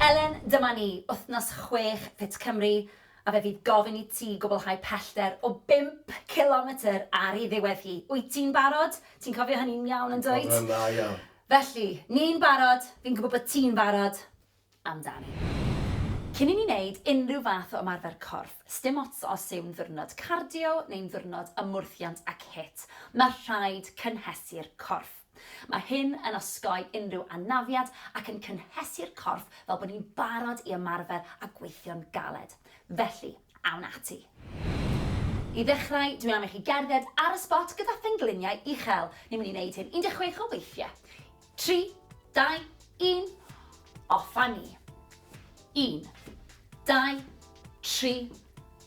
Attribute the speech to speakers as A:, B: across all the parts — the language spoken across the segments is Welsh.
A: Elen, dyma ni, wythnos 6 Ffit Cymru, a fe fydd gofyn i ti gwblhau pellter o bump cilometr ar ei ddiwedd hi. Wyt ti'n barod? Ti'n cofio hynny'n iawn yn dwyt?
B: Dwi'n cofio'n dda iawn.
A: Felly, ni'n barod, fi'n gwybod bod ti'n barod, amdani. Cyn i ni wneud unrhyw fath o ymarfer corff, sdim ots os yw'n ddiwrnod cardio neu'n ddiwrnod ymwrthiant ac HIIT, mae rhaid cynhesu'r corff. Mae hyn yn osgoi unrhyw anafiad ac yn cynhesu'r corff fel bod ni'n barod i ymarfer a gweithio'n galed. Felly, awn ati. I ddechrau, dwi am i chi gerdded ar y sbot gyda phengliniau uchel. Ni'n mynd i wneud hyn 16 o weithiau. 3, 2, 1, off â ni. 1, 2, 3,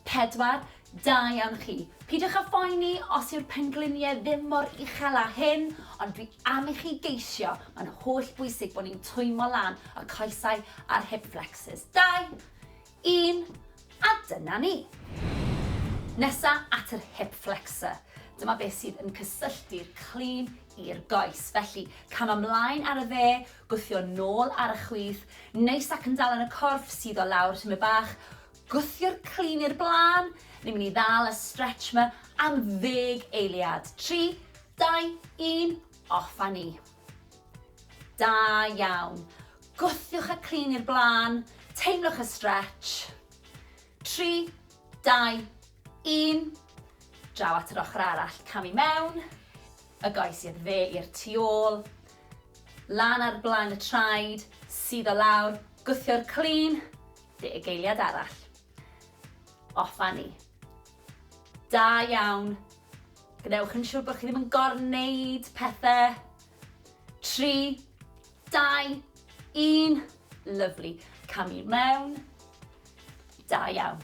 A: 4, da iawn chi. Peidiwch â phoeni os yw'r pengliniau ddim mor uchel â hyn, ond dwi am i chi geisio. Mae'n holl bwysig bod ni'n twymo lan y coesau a'r hip flexors. 2, 1, a dyna ni. Nesa at yr hip flexor. Dyma beth sydd yn cysylltu'r clun i'r goes. Felly, cam ymlaen ar y dde, gwthio nôl ar y chwith, neis ac yn dal yn y corff, suddo lawr tymed bach, gwthio'r clun i'r blaen, ni'n mynd i ddal y stretch 'ma am ddeg eiliad. 3, 2, 1, off â ni. Da iawn. Gwthiwch y clun i'r blaen, teimlwch y stretch. 3, 2, 1, draw at yr ochr arall, cam i mewn, y goes i'r dde i'r tu ôl, lan ar blaen y traed, suddo lawr, gwthio'r clun, deg eiliad arall. Off â ni. Da iawn. Gwnewch yn siŵr bod chi ddim yn gorwneud pethau. 3, 2, 1. Lyfli. Camu mewn. Da iawn.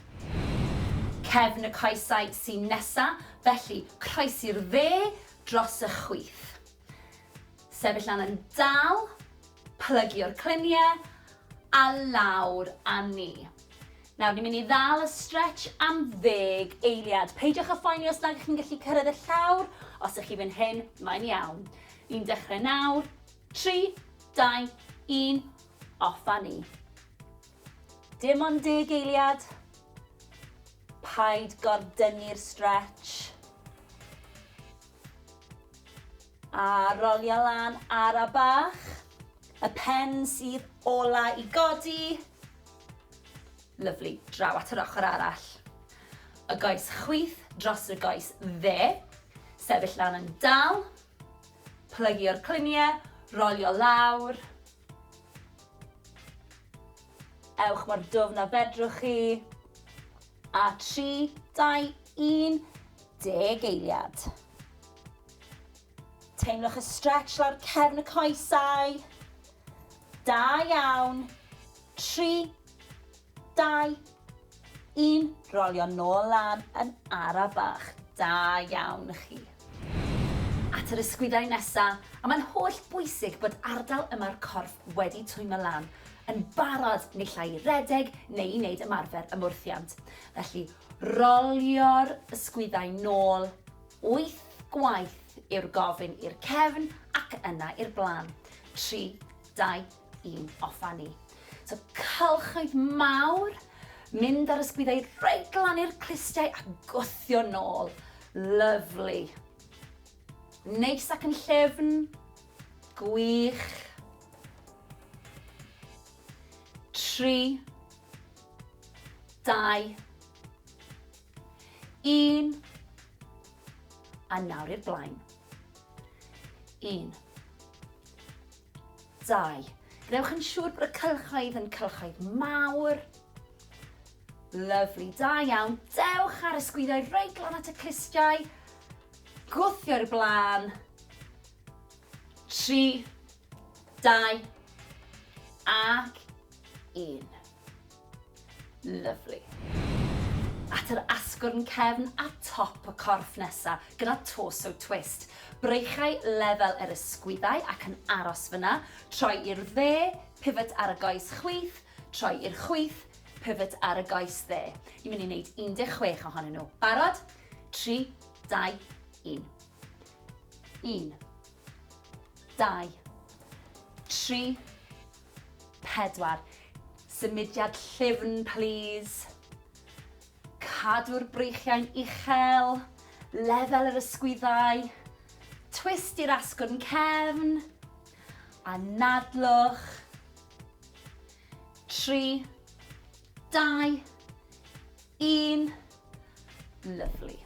A: Cefn y coesau sy'n nesa, felly croesi'r dde dros y chwith. Sefyll lan yn dal, plygio'r cluniau, a lawr â ni. Nawr, ni'n mynd i ddal y stretch am ddeg eiliad. Peidiwch â phoeni os nag ych chi'n gallu cyrraedd y llawr. Os ych chi fan hyn, mae'n iawn. Ni'n dechrau nawr. 3, 2, 1, off â ni. Dim ond deg eiliad. Paid gordynnu'r stretch. A rolio lan ara bach. Y pen sydd ola i godi. Lyfli, draw at yr ochr arall. Y goes chwith dros y goes dde. Sefyll lan yn dal. Plygio'r cluniau, rolio lawr. Ewch mor dwfn a fedrwch chi. A 3, 2, 1, deg eiliad. Teimlwch y stretch lawr cefn y coesau. Da iawn. 3, 2, 1. Rolio nôl lan yn ara bach. Da iawn chi. At yr ysgwyddau nesa, a mae'n holl bwysig bod ardal yma'r corff wedi twymo lan, yn barod naill ai i redeg neu i wneud ymarfer ymwrthiant. Felly, rolio'r ysgwyddau nôl wyth gwaith yw'r gofyn i'r cefn ac yna i'r blaen. 3, 2, 1, off â ni. So cylchoedd mawr, mynd ar ysgwyddau reit lan i'r clustiau a gwthio nôl. Lyfli. Neis ac yn llyfn. Gwych. 3, 2, 1, a nawr i'r blaen. 1, 2. Gwnewch yn siŵr bod y cylchoedd yn cylchoedd mawr. Lyfli, da iawn. Dewch ar y sgwyddau reit lan at y clustiau. Gwthio'r blaen. 3, 2, ac 1. Lyfli. At yr asgwrn cefn a top y corff nesa, gyda torso twist. Breichau lefel yr ysgwyddau ac yn aros fyna. Troi i'r dde, pivot ar y goes chwith, troi i'r chwith, pivot ar y goes dde. Ni'n mynd i wneud 16 ohonyn nhw. Barod? 3, 2, 1. 1, 2, 3, 4. Symudiad llyfn, please. Cadw'r breichiau'n uchel, lefel yr ysgwyddau, twist i'r asgwrn cefn, anadlwch. 3, 2, 1. Lyfli.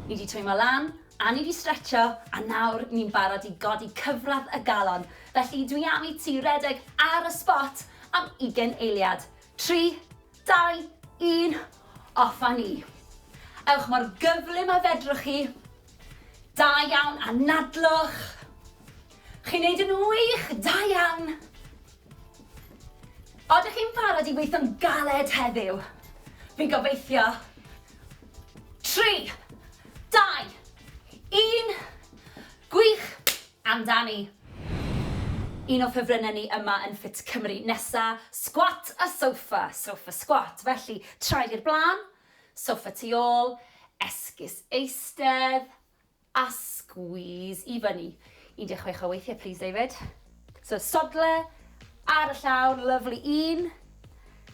A: Ni 'di twymo lan, a ni 'di stretcho, a nawr ni'n barod i godi cyfradd y galon. Felly dwi am i ti redeg ar y spot am ugain eiliad. 3, 2, 1, off â ni. Ewch mor gyflym a fedrwch chi. Da iawn, anadlwch. Chi'n neud yn wych, da iawn. Odych chi'n barod i weithio'n galed heddiw? Fi'n gobeithio. 3, 2, 1, gwych, amdani! Un o ffefrynnau ni yma yn Ffit Cymru. Nesa, sgwat a sofa, sofa sgwat. Felly, traed i'r blaen, sofa tu ôl, esgus eistedd, a squeeze i fyny. 16 o weithiau, please, David. So, sodle ar y llawr, lovely, un.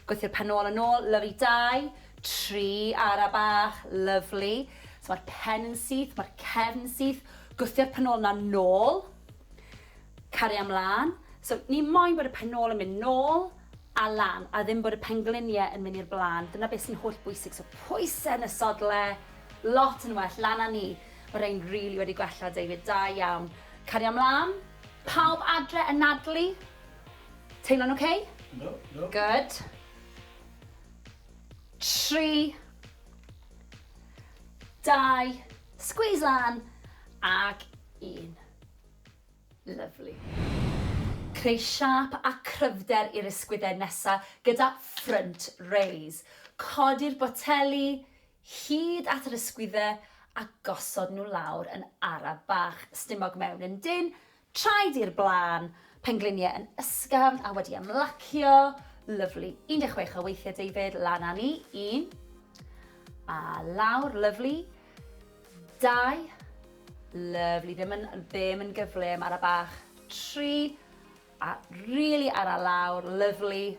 A: Gweithio'r pen ôl yn ôl, lovely, dau. Tri, ara bach, lovely. So mae'r pen yn syth, mae'r cefn yn syth. Gwthio'r pen ôl na nôl. Cario ymlaen. So, ni moyn bod y pen ôl yn mynd nôl a lan, a ddim bod y pengliniau yn mynd i'r blaen. Dyna beth sy'n holl bwysig. So, pwysau yn y sodle, lot yn well, lan â ni. Mae rhain rili really wedi gwella, David, da iawn. Cario ymlaen. Pawb adre yn nadlu? Teimlo'n oce? Okay?
B: No, no.
A: Good. 3, 2, squeeze lan, ac 1. Lyfli. Creu siâp a chryfder i'r ysgwyddau nesa gyda front raise. Codi'r boteli hyd at yr ysgwyddau a gosod nhw lawr yn ara bach. Stumog mewn yn dynn, traed i'r blaen, pengliniau yn ysgafn a wedi ymlacio. Lyfli. 16 o weithiau, David, lan â ni. Un. A lawr, lyfli. 2, lyfli, ddim yn, ddim yn gyflym, ara bach, 3, a really ara lawr, lyfli,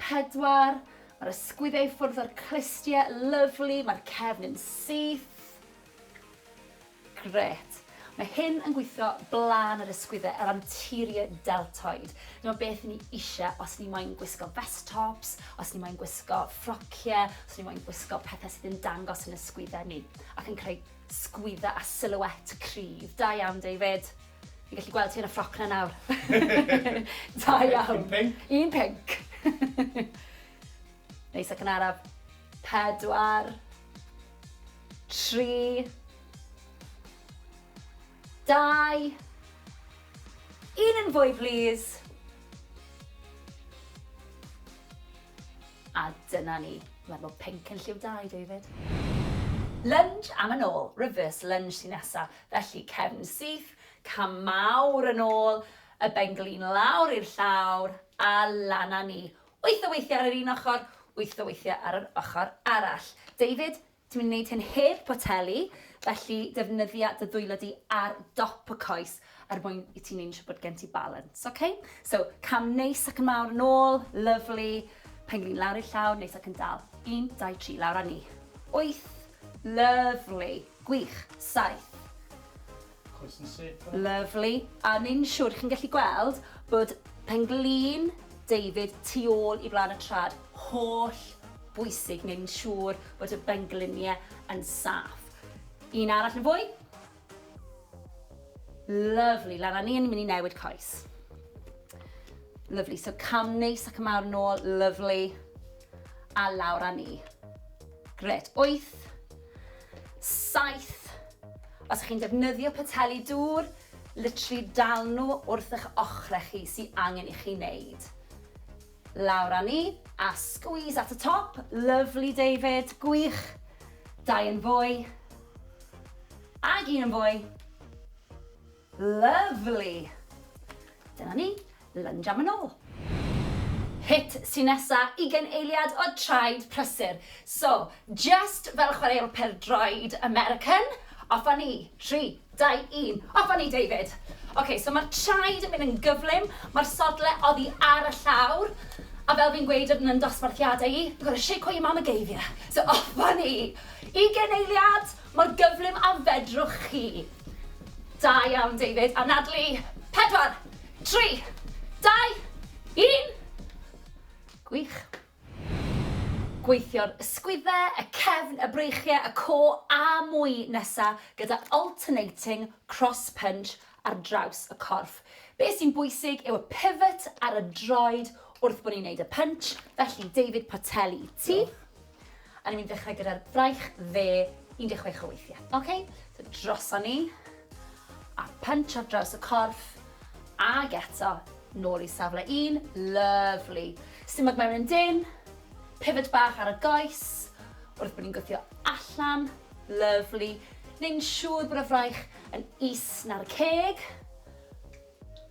A: 4, mae'r ysgwyddau i ffwrdd o'r clustiau, lyfli, mae'r cefn yn syth, gret. Mae hyn yn gweithio blaen yr ysgwyddau, yr anterior deltoid. Dyma beth ni eisiau os ni moyn gwisgo vest tops, os ni moyn gwisgo ffrociau, os ni moyn gwisgo pethau sydd yn dangos yn ysgwyddau ni ac yn creu sgwydda a silhouette cryf. Da iawn, David. Fi'n gallu gweld ti yn y ffroc na nawr. Da iawn.
B: Un pinc.
A: Un pinc. Neis ac yn araf. 4, 3, 2, un yn fwy, please. A dyna ni. Mae'n bod pinc yn lliw da i David. Lunge am yn ôl, reverse lunge sy'n nesa. Felly cefn syth, cam mawr yn ôl, y benglin lawr i'r llawr, a lan â ni. Wyth o weithiau ar yr un ochr, wyth o weithiau ar yr ochr arall. David, Ti'n mynd i wneud hyn heb poteli, felly defnyddia dy ddwylo di ar dop y coes er mwyn i ti wneud yn siŵr bod gen ti balance, ok? So, cam neis ac yn mawr yn ôl, lovely, penglin lawr i'r llawr, neis ac yn dal. 1, 2, 3, lawr â ni. 8, lovely, gwych, 7.
B: Coes yn syth.
A: Lovely. A neu'n siŵr chi'n gallu gweld bod penglin David tu ôl i flaen y trad. Holl bwysig neu'n siŵr bod y bengliniau yn saff. Un arall yn fwy. Lovely. Lan â ni, ni'n mynd i newid coes. Lovely. So cam neis ac yn mawr yn ôl. Lovely. A lawr â ni. Gret. 8, 7. Os ych chi'n defnyddio poteli dŵr, literally dal nhw wrth eich ochrau chi sy'n angen i chi wneud. Lawr â ni, a squeeze at y top. Lovely, David, gwych. Dau yn fwy. Ag un yn fwy. Lovely. Dyna ni, lunge am yn ôl. Hit sy nesa, ugain eiliad o traed prysur. So, just fel chwaraewr pêl-droed American, off â ni. 3, 2, 1, off â ni, David. Ok, so mae'r traed yn mynd yn gyflym, mae'r sodle oddi ar y llawr, A fel fi'n gweud yn yn dosbarthiadau i, you've got to shake what your mama gave you. So off â ni! Ugain eiliad, mor gyflym a fedrwch chi. Da iawn, David. Anadlu. Pedwar, tri, dau, un. Gwych. Gweithio'r ysgwyddau, y cefn, y breichiau, y core a mwy nesa gyda alternating cross punch ar draws y corff. Be sy'n bwysig yw y pivot ar y droed wrth bod ni'n neud y punch, felly David poteli i ti. A ni'n mynd i ddechrau gyda'r fraich dde 16 o weithiau. Ok? So droson ni. A punch ar draws y corff. Ag eto, nôl i safle un. Lovely. Stumog mewn yn dyn. Pivot bach ar y goes. Wrth bod ni'n gwthio allan. Lovely. Neu'n siŵr bod y fraich yn is na'r ceg.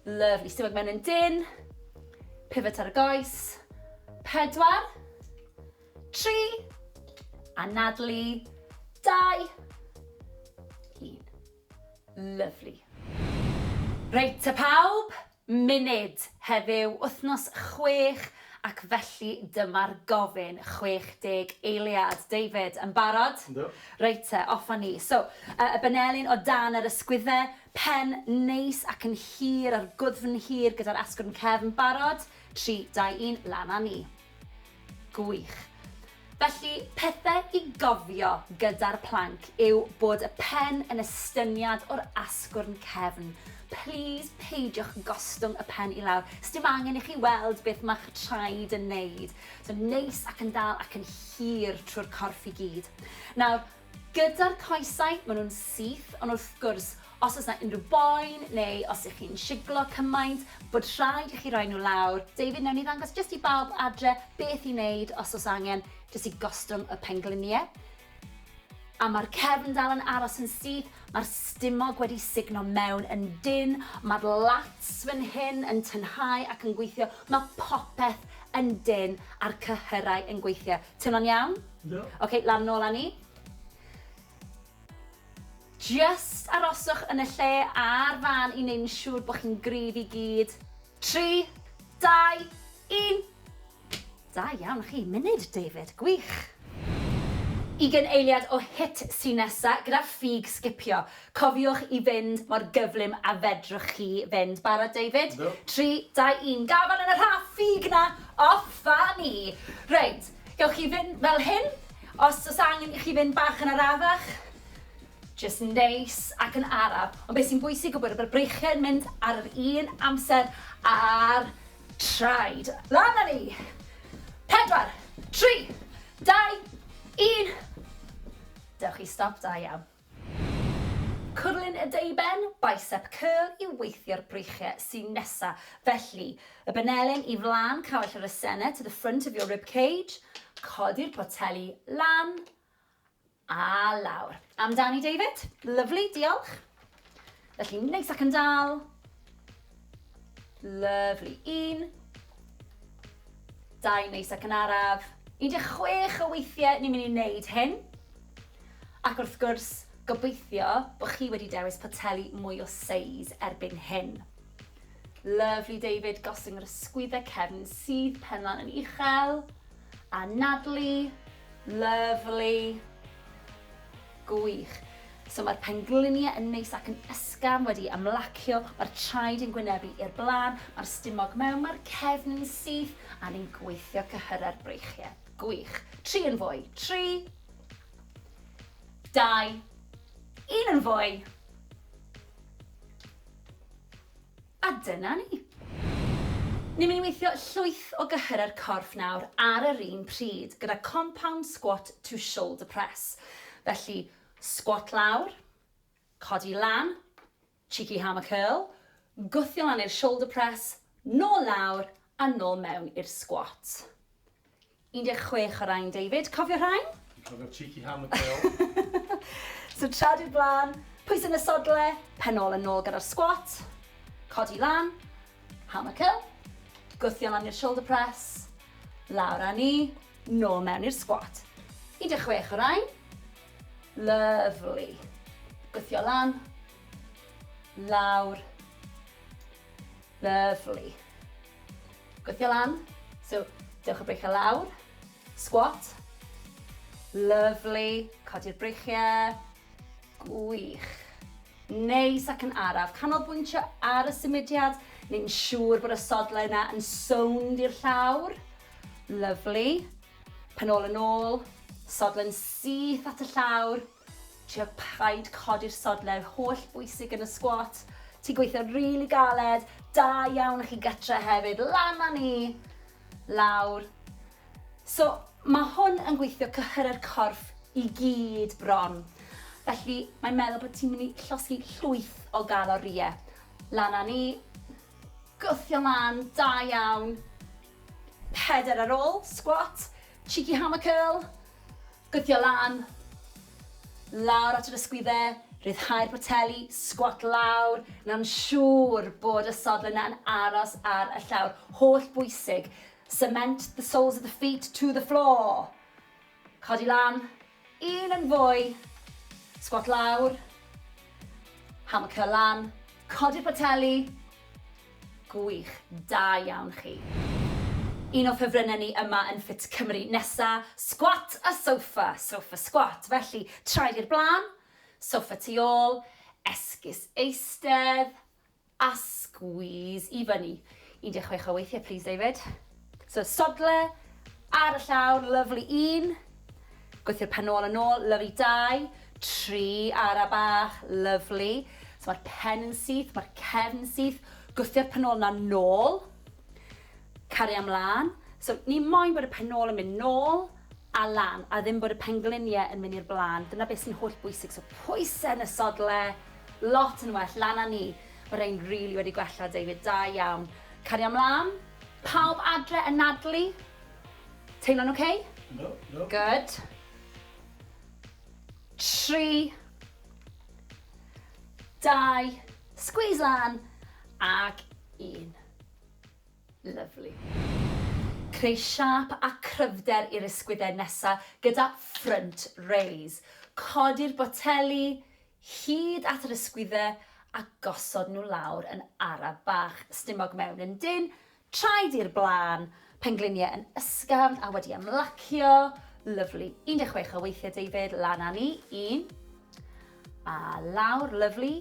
A: Lovely. Stumog mewn yn dyn. Pivot ar y goes. Pedwar. Tri. Anadlu. Dau. Un. Lovely. Reit te pawb, munud heddiw, wythnos 6 ac felly dyma'r gofyn 60 eiliad. David, yn barod?
B: Yndw.
A: Reit te, off â ni. So, y benelin o dan yr ysgwydde, pen neis ac yn hir a'r gwddfn hir gyda'r asgwrn cefn. Barod? 3, 2, 1, lan â ni. Gwych. Felly, pethau i gofio gyda'r plank yw bod y pen yn estyniad o'r asgwrn cefn. Plîs peidiwch gostwng y pen i lawr. Sdim angen i chi weld beth mae'ch traed yn neud. So neis ac yn dal ac yn hir trwy'r corff i gyd. Nawr, gyda'r coesau, maen nhw'n syth, ond wrth gwrs, os oes 'na unrhyw boen neu os ych chi'n siglo cymaint, bod rhaid i chi roi nhw lawr. David, wnawn ni ddangos jyst i bawb adre beth i wneud os oes angen, jyst i gostwng y pengliniau. A mae'r cefn dal yn aros yn syth, mae'r stumog wedi sugno mewn yn dynn, mae'r lats fan hyn yn tynhau ac yn gweithio, mae popeth yn dynn a'r cyhyrau yn gweithio. Teimlo'n iawn?
B: Yndw.
A: Ok, lan nôl â ni. Just aroswch yn y lle a'r fan i wneud yn siŵr bod chi'n gryf i gyd. 3, 2, 1. Da iawn chi. Munud, David. Gwych. Ugain eiliad o hit sy nesa gyda ffug sgipio. Cofiwch i fynd mor gyflym a fedrwch chi fynd. Barod, David?
B: Yndw.
A: 3, 2, 1. Gafal yn y rhaff ffug 'na! Off â ni! Reit, gewch chi fynd fel hyn. Os oes angen i chi fynd bach yn arafach, jyst neis ac yn araf. Ond beth sy'n bwysig yw bod y breichiau yn mynd ar yr un amser a'r traed. Lan â ni! 4, 3, 2, 1. Dewch i stop, da iawn. Cwrlyn y deuben, bicep curl i weithio'r breichiau sy'n nesa. Felly, y benelin i flaen cawell yr asennau to the front of your rib cage, codi'r poteli lan a lawr. Amdani, David. Lovely, diolch. Felly, neis ac yn dal. Lovely. Un, dau, neis ac yn araf. 16 o weithiau ni'n mynd i wneud hyn. Ac wrth gwrs, gobeithio bod chi wedi dewis poteli mwy o seis erbyn hyn. Lovely David, gostwng yr ysgwyddau cefn sydd pen lan yn uchel. Anadlu, lovely. Gwych. So mae'r pengliniau yn neis ac yn ysgafn wedi ymlacio, mae'r traed yn gwynebu i'r blaen, mae'r stumog mewn, mae'r cefn yn syth, a ni'n gweithio cyhyrau'r breichiau. Gwych. Tri yn fwy. Tri, dau, un yn fwy. A dyna ni. Ni'n mynd i weithio llwyth o gyhyrau'r corff nawr ar yr un pryd gyda compound squat to shoulder press. Felly, squat lawr, codi lan, cheeky hammer curl, gwthio lan i'r shoulder press, nôl lawr a nôl mewn i'r squat. 16 o rain, David. Cofio rhain?
B: Dwi'n cofio'r cheeky hammer curl.
A: So traed i'r blaen, pwys yn y sodle, pen ôl yn ôl gyda'r squat, codi lan, hammer curl, gwthio lan i'r shoulder press, lawr â ni, nôl mewn i'r squat. 16 o rain. Lovely. Gwthio lan, lawr, lovely. Gwthio lan. So, dewch y breichiau lawr. Squat. Lovely. Codi'r breichiau. Gwych. Neis ac yn araf. Canolbwyntio ar y symudiad. Neu'n siŵr bod y sodlau yna yn sownd i'r llawr. Lovely. Pen ôl yn ôl. Sodle'n syth at y llawr. Trio paid codi'r sodlau holl bwysig yn y squat. Ti'n gweithio rili galed. Da iawn chi gytre hefyd. Lan â ni. Lawr. So, mae hwn yn gweithio cyhyrau'r corff i gyd bron. Felly, mae'n meddwl bod ti'n mynd i llosgi llwyth o galorïau. Lan â ni. Gwthio lan, da iawn. Peder ar ôl, squat. Cheeky hammer curl. Gwthio lan. Lawr at yr ysgwyddau, rhyddhau'r poteli, squat lawr. Na'n siŵr bod y sodle yna yn aros ar y llawr. Holl bwysig. Cement the soles of the feet to the floor. Codi lan. Un yn fwy. Squat lawr. Hammer curl lan. Codi'r poteli. Gwych. Da iawn chi. Un o ffefrynnau ni yma yn Ffit Cymru nesa, squat a sofa, sofa squat. Felly, traed i'r blaen, sofa tu ôl, esgus eistedd, a squeeze i fyny. 16 o weithiau, please, David. So, sodle ar y llawr, lovely, un. Gweithio'r pen ôl yn ôl, lovely, dau. Tri, ara bach, lovely. So mae'r pen yn syth, mae'r cefn yn syth. Gwthio'r pen ôl 'na nôl. Cario ymlaen. So ni moyn bod y pen ôl yn mynd nôl a lan, a ddim bod y pengliniau yn mynd i'r blaen. Dyna beth sy'n holl bwysig. So pwysau yn y sodle, lot yn well, lan â ni. Mae rhain rili really wedi gwella, David, da iawn. Cario ymlaen. Pawb adre yn nadlu? Teimlo'n oce? Okay?
B: No, no.
A: Good. 3, 2, squeeze lan, ac 1. Lovely. Creu siâp a cryfder i'r ysgwyddau nesa gyda front raise. Codi'r boteli hyd at yr ysgwyddau a gosod nhw lawr yn ara bach. Stumog mewn yn dynn, traed i'r blaen, pengliniau yn ysgafn a wedi ymlacio. Lovely. 16 o weithiau, David, lan â ni. Un. A lawr, lovely.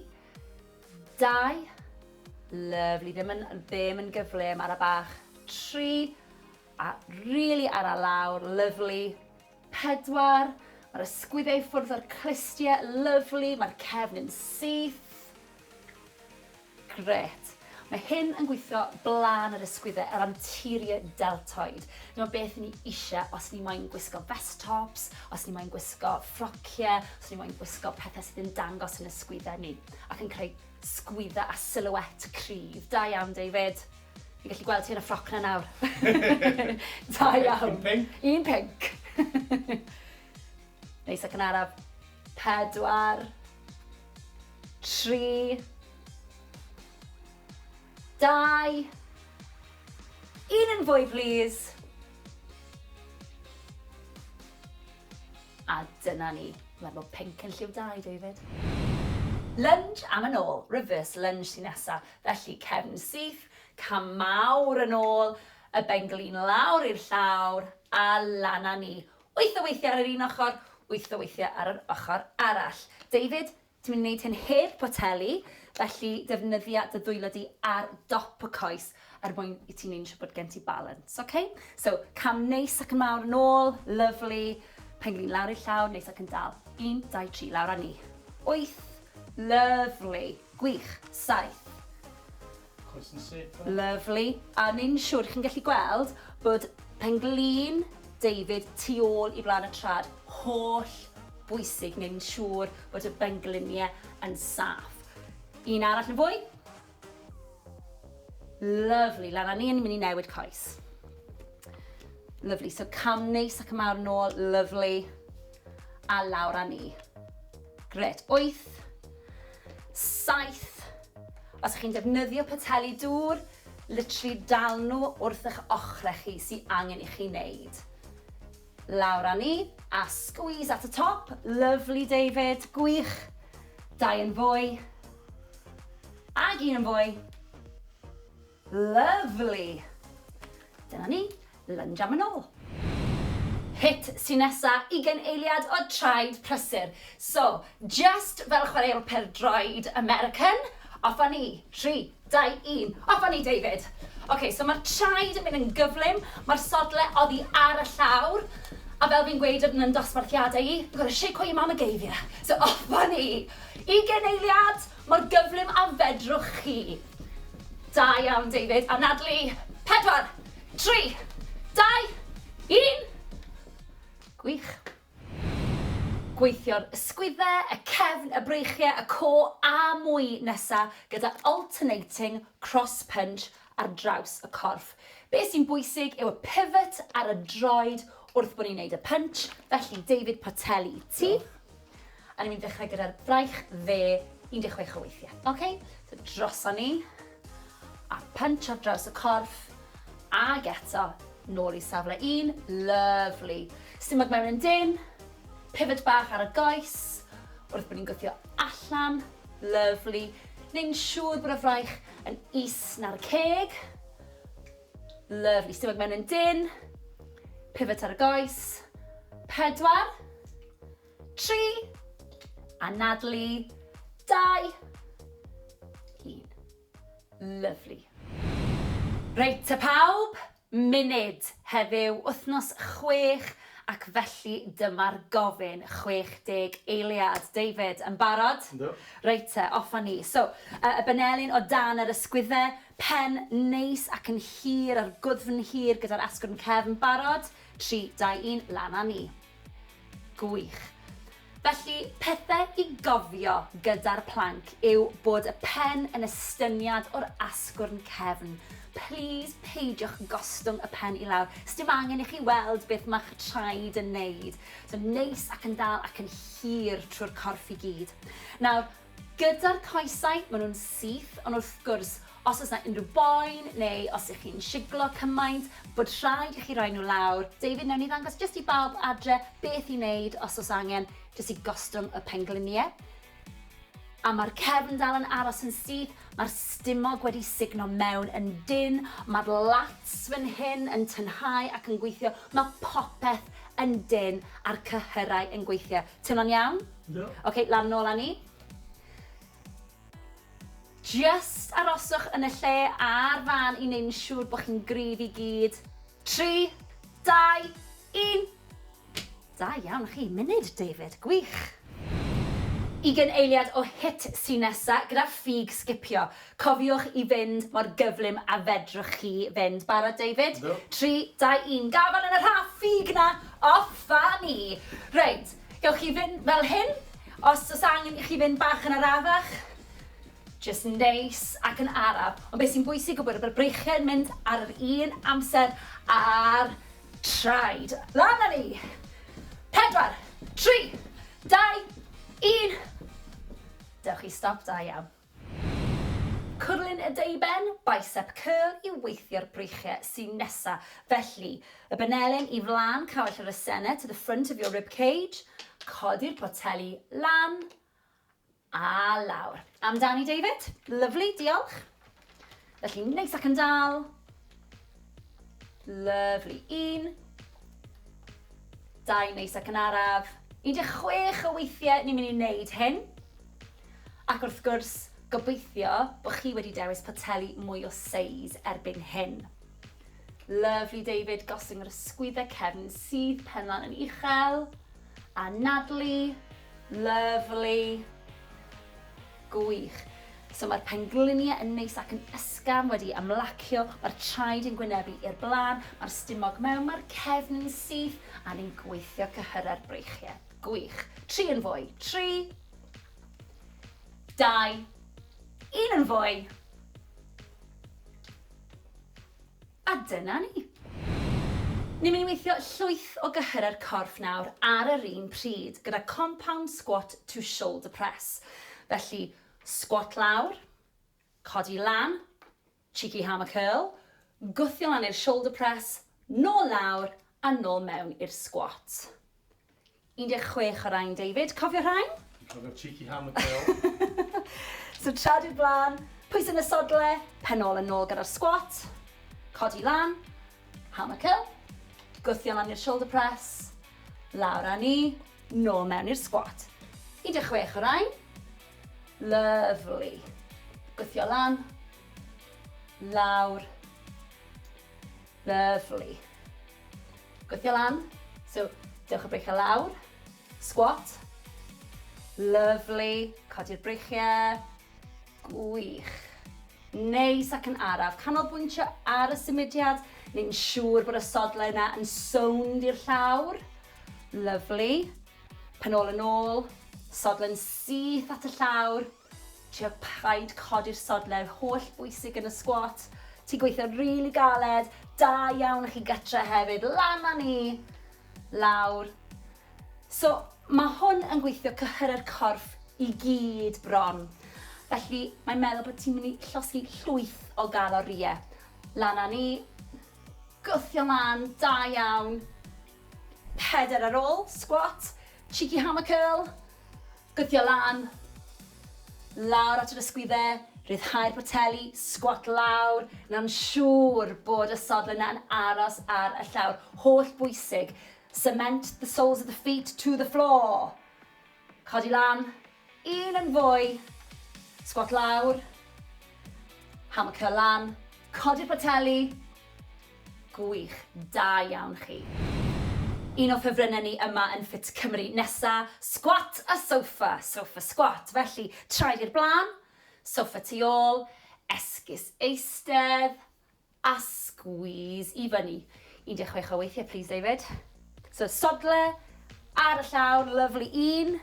A: Dau. Lovely. Ddim yn, ddim yn gyflym, ara bach. Tri. A really ara lawr, lovely. Pedwar. Mae'r ysgwyddau i ffwrdd o'r clustiau, lovely. Mae'r cefn yn syth. Grêt. Mae hyn yn gweithio blaen yr ysgwyddau, yr anterior deltoid. Dyma beth ni eisiau os ni moyn gwisgo vest tops, os ni moyn gwisgo ffrociau, os ni moyn gwisgo pethau sydd yn dangos yn ysgwyddau ni ac yn creu sgwyddau a silhouette cryf. Da iawn, David. Fi'n gallu gweld ti yn y ffroc na nawr. Da iawn.
B: Un pinc.
A: Un pinc. Neis ac yn araf. Pedwar. 3, 2, un yn fwy plîs. A dyna ni. Mae'n bod pinc yn lliw da i David. Lunge am yn ôl, reverse lunge sy'n nesa. Felly cefn syth, cam mawr yn ôl, y benglin lawr i'r llawr, a lan â ni. Wyth o weithiau ar yr un ochr, wyth o weithiau ar yr ochr arall. David, ti'n mynd i wneud hyn heb poteli, felly defnyddia dy ddwylo di ar dop y coes er mwyn i ti wneud yn siŵr bod gen ti balance, ok? So, cam neis ac yn mawr yn ôl, lovely. Penglin lawr i'r llawr, neis ac yn dal. Un, dau, tri, lawr â ni. Wyth, lovely. Gwych, saith.
B: Coes yn syth.
A: Lovely. A ni'n siŵr chi'n gallu gweld bod penglin David tu ôl i flaen y trad. Holl bwysig, ni'n siŵr bod y bengliniau yn saff. Un arall yn fwy. Lovely. Lan â ni, ni'n mynd i newid coes. Lovely. So cam neis ac yn mawr nôl. Lovely. A lawr â ni. Gret. 8, 7. Os ych chi'n defnyddio poteli dŵr, literally dal nhw wrth eich ochrau chi sy'n angen i chi wneud. Lawr â ni, a squeeze at y top. Lovely, David. Gwych. Dau yn fwy. Ag un yn fwy. Lovely. Dyna ni. Lunge am yn ôl. HIIT sy'n nesa, ugain eiliad o traed prysur. So, just fel chwaraewr pêl-droed American, off â ni. 3, 2, 1, off â ni David! Ok, so mae'r traed yn mynd yn gyflym, mae'r sodle oddi ar y llawr, a fel fi'n gweud yn yn dosbarthiadau i, you've got to shake what your mama gave you. So off â ni! Ugain eiliad, mor gyflym a fedrwch chi. Da iawn David, anadlu, 4, 3, 2, 1. Gwych. Gweithio'r ysgwyddau, y cefn, y breichiau, y core a mwy nesa gyda alternating cross punch ar draws y corff. Be sy'n bwysig yw y pivot ar y droed wrth bod ni'n neud y punch, felly David poteli i ti. A ni'n mynd i ddechrau gyda'r fraich dde 16 o weithiau. Ok? So droson ni. A punch ar draws y corff. Ag eto, nôl i safle un. Lovely. Stumog mewn yn dyn. Pivot bach ar y goes. Wrth bod ni'n gwthio allan. Lovely. Neu'n siŵr bod y fraich yn is na'r ceg. Lovely. Stumog mewn yn dyn. Pivot ar y goes. 4. 3, anadlu, 2, 1. Lovely. Reit te pawb, munud heddiw, wythnos 6 ac felly dyma'r gofyn 60 eiliad. David, yn barod?
B: Yndw.
A: Reit te, off â ni. So, y benelin o dan yr ysgwydde, pen neis ac yn hir a'r gwddfn hir gyda'r asgwrn cefn. Barod? 3, 2, 1, lan â ni. Gwych. Felly, pethau i gofio gyda'r plank yw bod y pen yn estyniad o'r asgwrn cefn. Plîs peidiwch gostwng y pen i lawr. Sdim angen i chi weld beth mae'ch traed yn neud. So neis ac yn dal ac yn hir trwy'r corff i gyd. Nawr, Gyda'r coesau, maen nhw'n syth, ond wrth gwrs, os oes 'na unrhyw boen neu os ych chi'n siglo cymaint, bod rhaid i chi roi nhw lawr. David, wnawn ni ddangos jyst i bawb adre beth i wneud os oes angen, jyst i gostwng y pengliniau. A mae'r cefn dal yn aros yn syth, mae'r stumog wedi sugno mewn yn dynn, mae'r lats fan hyn yn tynhau ac yn gweithio, mae popeth yn dynn a'r cyhyrau yn gweithio. Teimlo'n iawn?
B: Yndw.
A: Ok, lan nôl â ni. Just aroswch yn y lle a'r fan i wneud yn siŵr bod chi'n gryf i gyd. 3, 2, 1. Da iawn chi. Munud, David. Gwych. Ugain eiliad o HIIT sy nesa gyda ffug sgipio. Cofiwch i fynd mor gyflym a fedrwch chi fynd. Barod, David?
B: Yndw.
A: 3, 2, 1. Gafael yn y rhaff ffug 'na! Off â ni! Reit. Gewch chi fynd fel hyn, os oes angen i chi fynd bach yn arafach, jyst neis ac yn araf. Ond beth sy'n bwysig yw bod y breichiau'n mynd ar yr un amser a'r traed. Lan â ni! 4, 3, 2, 1. Dewch i stop, da iawn. Cwrlyn y deuben, bicep curl i weithio'r breichiau sy'n nesa. Felly, y benelin i flaen cawell yr asennau to the front of your rib cage, codi'r poteli lan a lawr. Amdani David, lovely, diolch. Felly, neis ac yn dal. Lovely, 1, 2, neis ac yn araf. 16 o weithiau ni'n mynd i wneud hyn. Ac wrth gwrs, gobeithio bod chi wedi dewis poteli mwy o seis erbyn hyn. Lovely David, gostwng yr ysgwyddau cefn sydd pen lan yn uchel. Anadlu, lovely. Gwych. So mae'r pengliniau yn neis ac yn ysgafn wedi ymlacio, mae'r traed yn gwynebu i'r blaen, mae'r stumog mewn, mae'r cefn yn syth, a ni'n gweithio cyhyrau'r breichiau. Gwych. 3 yn fwy. 3, 2, 1 yn fwy. A dyna ni. Ni'n mynd i weithio llwyth o gyhyrau'r corff nawr ar yr un pryd gyda compound squat to shoulder press. Felly, squat lawr, codi lan, cheeky hammer curl, gwthio lan i'r shoulder press, nôl lawr a nôl mewn i'r squat. 16 o rain, David. Cofio rhain?
B: Dwi'n cofio'r cheeky hammer curl.
A: So traed i'r blaen, pwys yn y sodle, pen ôl yn ôl gyda'r squat, codi lan, hammer curl. Gwthio lan i'r shoulder press. Lawr â ni. Nôl mewn i'r squat. 16 o rain. Lovely. Gwthio lan. Lawr. Lovely. Gwthio lan. So, dewch y breichiau lawr. Squat. Lovely. Codi'r breichiau. Gwych. Neis ac yn araf. Canolbwyntio ar y symudiad. Neu'n siŵr bod y sodlau yna yn sownd i'r llawr. Lovely. Pen ôl yn ôl. Sodle'n syth at y llawr. Trio paid codi'r sodle, holl bwysig yn y squat. Ti'n gweithio rili really galed. Da iawn i chi gytre hefyd. Lan â ni. Lawr. So, mae hwn yn gweithio cyhyrau'r corff i gyd bron. Felly, mae'n meddwl bod ti'n mynd i llosgi llwyth o galorïau. Lan â ni. Gwthio lan, da iawn. Peder ar ôl, squat. Cheeky hammer curl. Gwthio lan. Lawr at yr ysgwyddau, rhyddhau'r poteli, squat lawr. Na'n siŵr bod y sodle yna yn aros ar y llawr. Holl bwysig. Cement the soles of the feet to the floor. Codi lan. Un yn fwy. Squat lawr. Hammer curl lan. Codi'r poteli. Gwych. Da iawn chi. Un o ffefrynnau ni yma yn Ffit Cymru nesa, squat a sofa, sofa squat. Felly, traed i'r blaen, sofa tu ôl, esgus eistedd, a squeeze i fyny. 16 o weithiau, please, David. So, sodle ar y llawr, lovely, un.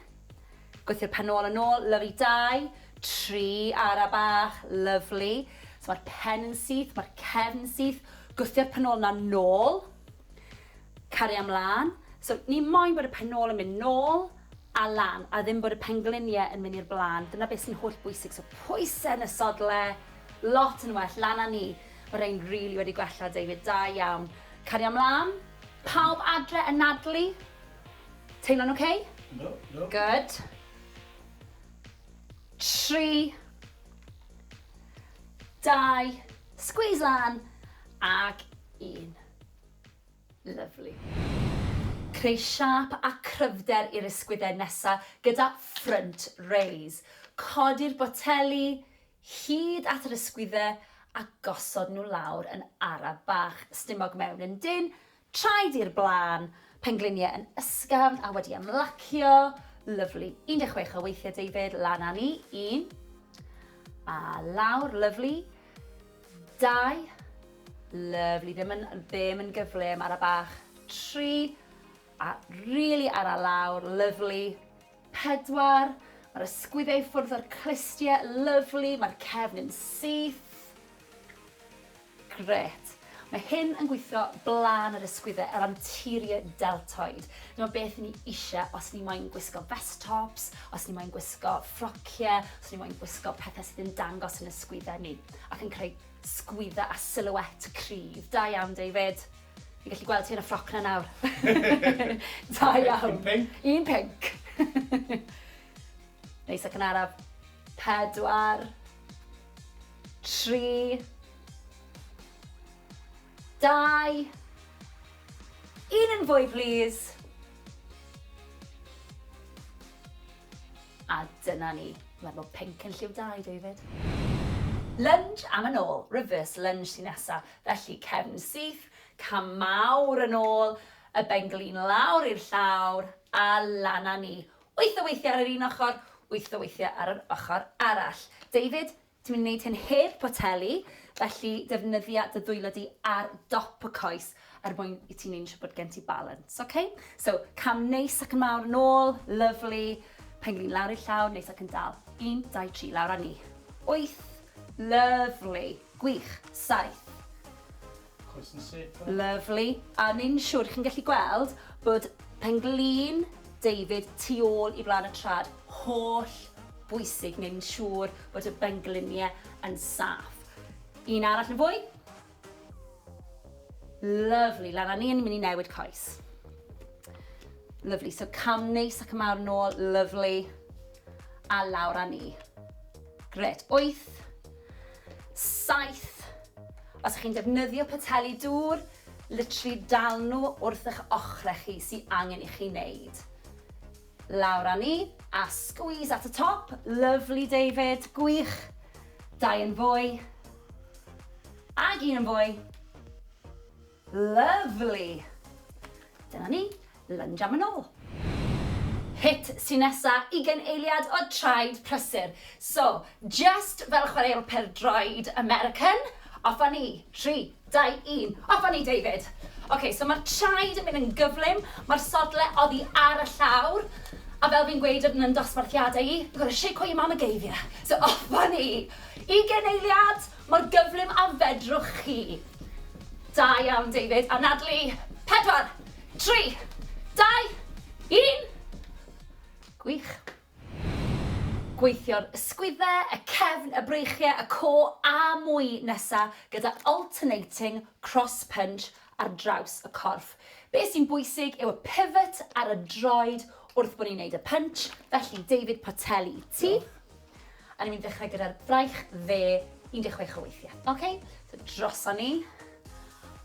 A: Gweithio'r pen ôl yn ôl, lovely, dau. Tri, ara bach, lovely. So mae'r pen yn syth, mae'r cefn yn syth. Gwthio'r pen ôl na nôl. Cario ymlaen. So ni moyn bod y pen ôl yn mynd nôl a lan, a ddim bod y pengliniau yn mynd i'r blaen. Dyna beth sy'n holl bwysig. So pwysau yn y sodle, lot yn well, lan â ni. Mae rhain rili really wedi gwella, David, da iawn. Cario ymlaen. Pawb adre yn nadlu? Teimlo'n oce? Okay?
B: No, no.
A: Good. 3, 2, squeeze lan, ac 1. Lovely. Creu siâp a cryfder i'r ysgwyddau nesa gyda front raise. Codi'r boteli hyd at yr ysgwyddau a gosod nhw lawr yn araf bach. Stumog mewn yn dynn, traed i'r blaen, pengliniau yn ysgafn a wedi ymlacio. Lovely. 16 o weithiau, David, lan â ni. Un. A lawr, lovely. Dau. Lovely. Ddim yn gyflym, ara bach. Tri. A really ara lawr, lovely. Pedwar. Mae'r ysgwyddau i ffwrdd o'r clustiau, lovely. Mae'r cefn yn syth. Grêt. Mae hyn yn gweithio blaen yr ysgwyddau, yr anterior deltoid. Dyma beth ni eisiau os ni moyn gwisgo vest tops, os ni moyn gwisgo ffrociau, os ni moyn gwisgo pethau sydd yn dangos yn ysgwyddau ni ac yn creu sgwyddau a silhouette cryf. Da iawn, David. Fi'n gallu gweld ti yn y ffroc na nawr. Da iawn.
B: Un pinc.
A: Un pinc. Neis ac yn araf. Pedwar. Tri. Dau. Un yn fwy, please. A dyna ni. Mae'n bod pinc yn lliw dau, David. Lunge am yn ôl. Reverse lunge sy'n nesa. Felly, cefn syth, cam mawr yn ôl, y benglin lawr i'r llawr, a lan â ni. Wyth o weithiau ar yr un ochr, wyth o weithiau ar yr ochr arall. David, ti'n mynd i wneud hyn heb poteli, felly defnyddia dy ddwylo di ar dop y coes er mwyn i ti'n neud yn siŵr bod gen ti balance, okay? So, cam neis ac yn mawr yn ôl, lovely. Penglin lawr i'r llawr, neis ac yn dal. 1, 2, 3, lawr â ni. 8, lovely. Gwych. 7.
B: Coes yn syth.
A: Lovely. A ni'n siŵr chi'n gallu gweld bod penglin David tu ôl i flaen y trad. Holl bwysig, neu'n siŵr bod y bengliniau yn saff. Un arall yn fwy. Lovely. Lan â ni, ni'n mynd i newid coes. Lovely. So cam neis ac yn mawr nôl. Lovely. A lawr â ni. Grêt. 8, 7. Os ych chi'n defnyddio poteli dŵr, Literally dal nhw wrth eich ochrau chi sy angen i chi wneud. Lawr â ni, a squeeze at y top. Lovely David, gwych. Dau yn fwy. Ag un yn fwy. Lovely. Dyna ni, lunge am yn ôl. Hit sy nesa, ugain eiliad o traed prysur. So, just fel chwaraewr pêl-droed American, off â ni. 3, 2, 1, off â ni David! Ok, so mae'r traed yn mynd yn gyflym, mae'r sodle oddi ar y llawr, a fel fi'n gweud yn yn dosbarthiadau i, you've got to shake what your mama gave you. So off â ni! Ugain eiliad, mor gyflym â fedrwch chi. Da iawn, David. Anadlu. 4, 3, 2, 1. Gwych. Gweithio'r ysgwyddau, y cefn, y breichiau, y core a mwy nesa gyda alternating cross punch ar draws y corff. Be sy'n bwysig yw y pivot ar y droed wrth bod ni'n neud y punch, felly David poteli i ti. A ni'n mynd i ddechrau gyda'r fraich dde 16 o weithiau. Ok? So droson ni.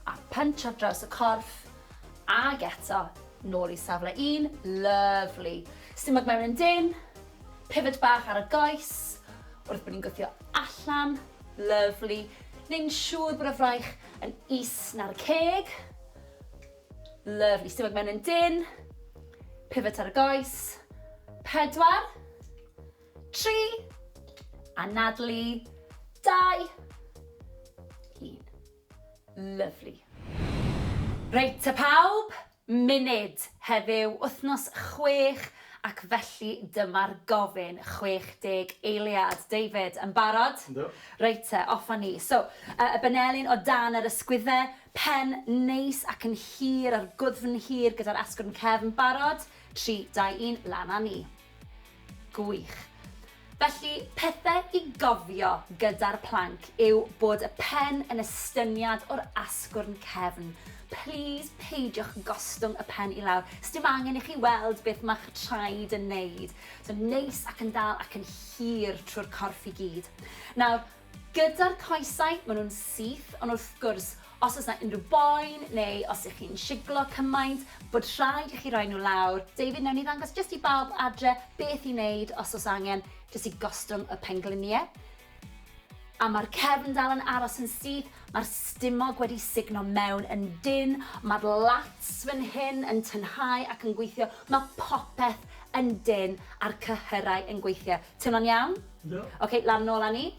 A: A punch ar draws y corff. Ag eto, nôl i safle un. Lovely. Stumog mewn yn dyn. Pivot bach ar y goes. Wrth bod ni'n gwthio allan. Lovely. Neu'n siŵr bod y fraich yn is na'r ceg. Lovely. Stumog mewn yn dyn. Pivot ar y goes. Pedwar. 3, anadlu, 2, 1. Lyfli. Reit te pawb, munud heddiw, wythnos 6 ac felly dyma'r gofyn 60 eiliad. David, yn barod?
B: Yndw.
A: Reit te, off â ni. So, y benelin o dan yr ysgwydde, pen neis ac yn hir a'r gwddfn hir gyda'r asgwrn cefn. Barod? 3, 2, 1, lan â ni. Gwych. Felly, pethau i gofio gyda'r plank yw bod y pen yn estyniad o'r asgwrn cefn. Plîs peidiwch gostwng y pen i lawr. Sdim angen i chi weld beth ma'ch traed yn neud. So neis ac yn dal ac yn hir trwy'r corff i gyd. Nawr, Gyda'r coesau, maen nhw'n syth, ond wrth gwrs, os oes 'na unrhyw boen neu os ych chi'n siglo cymaint, bod rhaid i chi roi nhw lawr. David, wnawn ni ddangos jyst i bawb adre beth i wneud os oes angen, jyst i gostwng y pengliniau. A mae'r cefn dal yn aros yn syth, mae'r stumog wedi sugno mewn yn dynn, mae'r lats fan hyn yn tynhau ac yn gweithio, mae popeth yn dynn a'r cyhyrau yn gweithio. Teimlo'n iawn?
B: Yndw.
A: Ok, lan nôl â ni.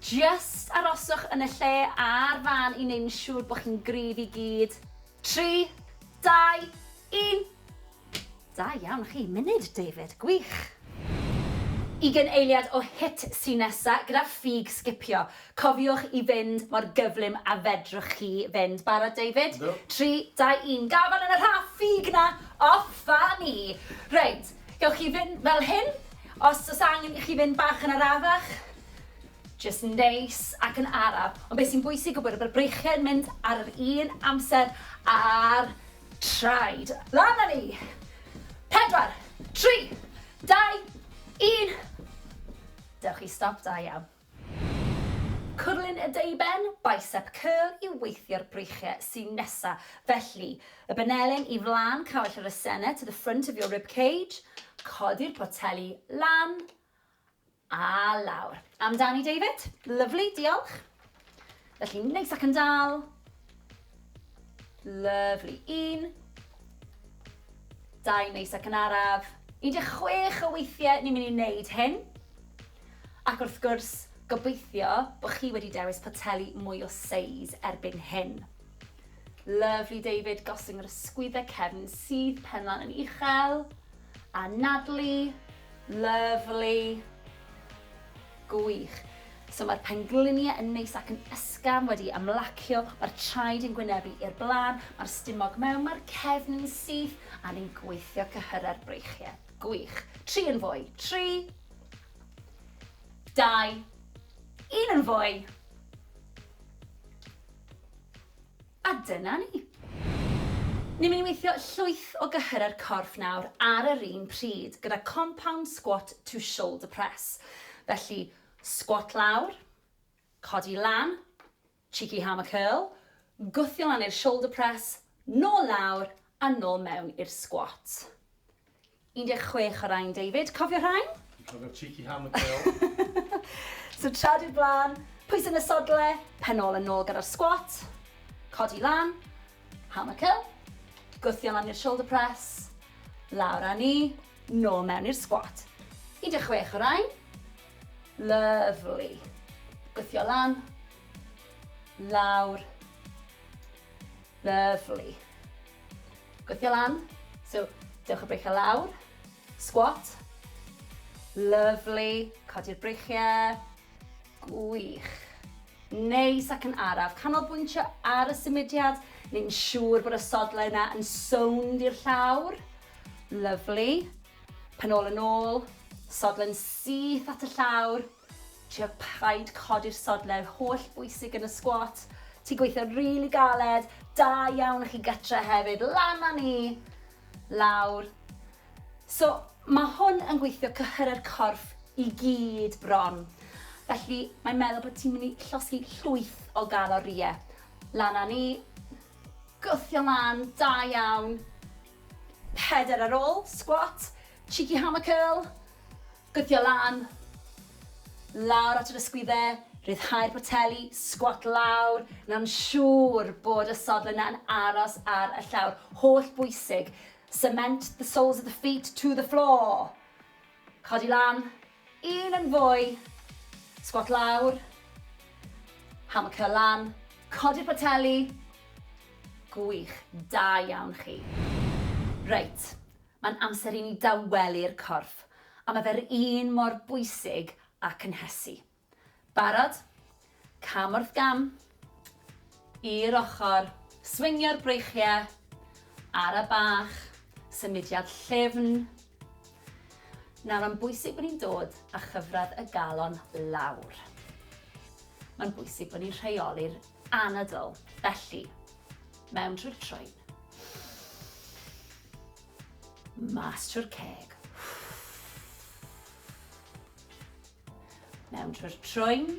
A: Just aroswch yn y lle a'r fan i wneud yn siŵr bod chi'n gryf i gyd. 3, 2, 1. Da iawn chi. Munud, David. Gwych. Ugain eiliad o hit sy nesa gyda ffug sgipio. Cofiwch i fynd mor gyflym a fedrwch chi fynd. Barod, David?
B: Yndw.
A: 3, 2, 1. Gafael yn y rhaff ffug 'na! Off â ni! Reit, gewch chi fynd fel hyn. Os oes angen i chi fynd bach yn arafach, jyst neis ac yn araf. Ond beth sy'n bwysig yw bod y breichiau'n mynd ar yr un amser a'r traed. Lan â ni! 4, 3, 2, 1. Dewch i stop, da iawn. Cwrlyn y deuben, bicep curl i weithio'r breichiau sy'n nesa. Felly, y benelin i flaen cawell yr asennau to the front of your rib cage, codi'r poteli lan a lawr. Amdani David, lyfli, diolch. Felly, neis ac yn dal. Lyfli, un, dau, neis ac yn araf. 16 o weithiau ni'n mynd i wneud hyn. Ac wrth gwrs, gobeithio bod chi wedi dewis poteli mwy o seis erbyn hyn. Lovely David, gostwng yr ysgwyddau cefn sydd pen lan yn uchel. Anadlu, lovely. Gwych. So mae'r pengliniau yn neis ac yn ysgafn wedi ymlacio, mae'r traed yn gwynebu i'r blaen, mae'r stumog mewn, mae'r cefn yn syth, a ni'n gweithio cyhyrau'r breichiau. Gwych. Tri yn fwy. Tri, dau, un yn fwy. A dyna ni. Ni'n mynd i weithio llwyth o gyhyrau'r corff nawr ar yr un pryd gyda compound squat to shoulder press. Felly, squat lawr, codi lan, Cheeky hammer curl, gwthio lan i'r shoulder press, nôl lawr a nôl mewn i'r squat. 16 o rain, David. Cofio rhain?
B: Dwi'n cofio'r cheeky hammer curl.
A: So traed i'r blaen, pwys yn y sodle, pen ôl yn ôl gyda'r squat, codi lan, hammer curl, gwthio lan i'r shoulder press, lawr â ni, nôl mewn i'r squat. 16 o rain. Lovely. Gwthio lan, lawr, lovely. Gwthio lan, so dewch y breichiau lawr, squat, lovely, codi'r breichiau, gwych. Neis ac yn araf, canolbwyntio ar y symudiad, neu'n siŵr bod y sodlau yna yn sownd i'r llawr. Lovely. Pen ôl yn ôl, sodle'n syth at y llawr. Trio paid codi'r sodle, holl bwysig yn y squat. Ti'n gweithio rili galed, da iawn i chi gytre hefyd, lan â ni, lawr. So, mae hwn yn gweithio cyhyrau'r corff i gyd bron. Felly, mae'n meddwl bod ti'n mynd i llosgi llwyth o galorïau. Lan â ni, gwthio lan, da iawn. Peder ar ôl, squat, cheeky hammer curl, gwthio lan, lawr at yr ysgwyddau, rhyddhau'r poteli, squat lawr, na'n siŵr bod y sodle yna'n aros ar y llawr. Holl bwysig. Cement the soles of the feet to the floor. Codi lan, un yn fwy, squat lawr, hammer curl lan, codi'r poteli, gwych, da iawn chi. Reit, mae'n amser i ni dawelu'r corff, a mae fe'r un mor bwysig â cynhesu. Barod? Cam wrth gam, i'r ochr, swingio'r breichiau, ara bach, symudiad llyfn. Nawr, mae'n bwysig bod ni'n dod â chyfradd y galon lawr. Mae'n bwysig bod ni'n rheoli'r anadl, felly, mewn trwy'r trwyn, mas trwy'r ceg. Mewn trwy'r trwyn,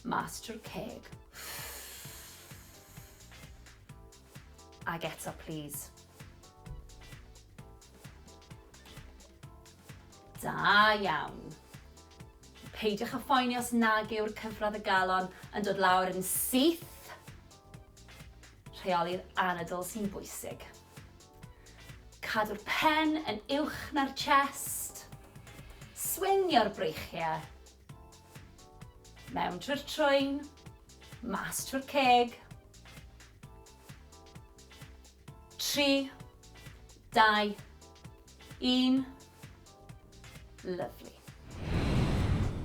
A: mas trwy'r ceg. Ag eto, please. Da iawn. Peidiwch â phoeni os nag yw'r cyfradd y galon yn dod lawr yn syth. Rheoli'r anadl sy'n bwysig. Cadw'r pen yn uwch na'r chest. Swingio'r breichiau. Mewn trwy'r trwyn, mas trwy'r ceg. 3, 2, 1. Lovely.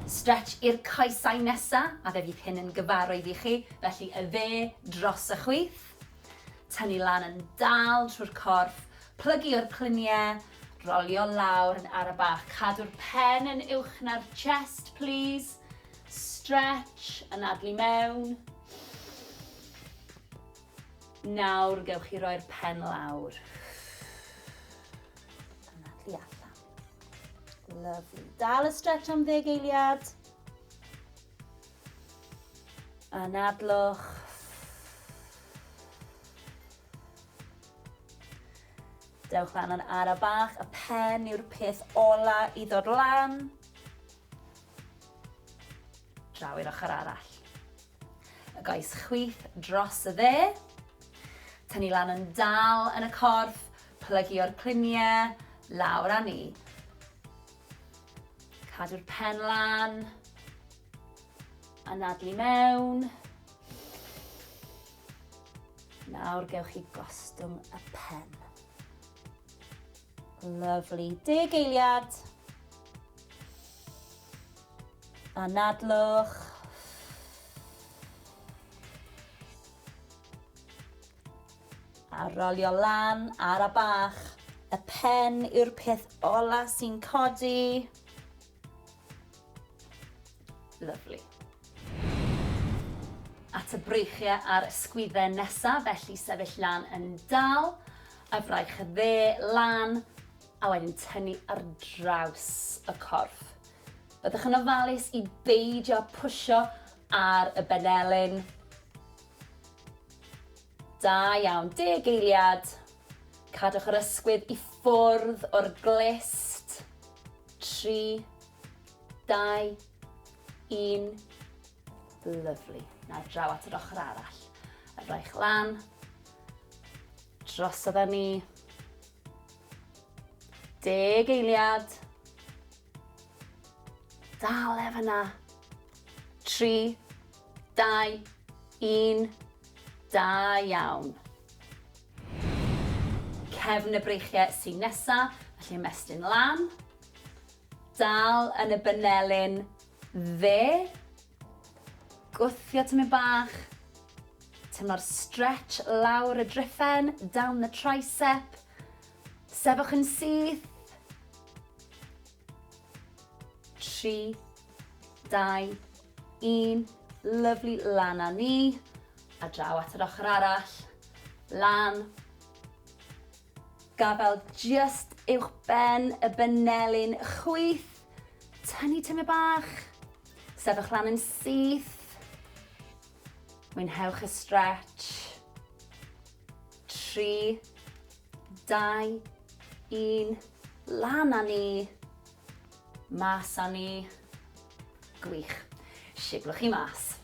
A: Stretch i'r coesau nesa, a fe fydd hyn yn gyfarwydd i chi, felly y dde dros y chwith. Tynnu lan yn dal trwy'r corff, plygu o'r cluniau, rolio lawr yn ara bach. Cadw'r pen yn uwch na'r chest, please. Stretch, anadlu mewn. Nawr gewch chi roi'r pen lawr. Anadlu allan. Lovely. Dal y stretch am ddeg eiliad. Anadlwch. Dewch lan yn ara bach. Y pen yw'r peth ola i ddod lan. Draw i'r ochr arall. Y goes chwith dros y dde. Tynnu lan yn dal yn y corff, plygu o'r cluniau, lawr â ni. Cadw'r pen lan, anadlu mewn. Nawr gewch chi gostwng y pen. Lovely. Deg eiliad. Anadlwch. A rolio lan ar a bach. Y pen yw'r peth ola sy'n codi. Lovely. At y breichiau a'r ysgwyddau nesaf, felly sefyll lan yn dal, y fraich dde lan, a wedyn tynnu ar draws y corff. Byddwch yn ofalus i beidio pwysio ar y benelin. Da iawn, deg eiliad. Cadwch yr ysgwydd i ffwrdd o'r glist. 3, 2, 1. Lyfli. Nawr draw at yr ochr arall. Y fraich lan. Drosodd â ni. Deg eiliad. Dal e fyna. 3, 2, 1. Da iawn. Cefn y breichiau sy'n nesa, felly ymestyn lan. Dal yn y benelin dde. Gwthio tymud bach. Teimlo'r stretch lawr y driffen, down the tricep. Sefwch yn syth. 3, 2, 1. Lyfli, lan â ni. A draw at yr ochr arall. Lan. Gafel just uwch ben y benelin chwith. Tynnu tymed bach. Sefwch lan yn syth. Mwynhewch y stretch. 3, 2, 1. Lan â ni. Mas â ni. Gwych. Siglwch chi mas.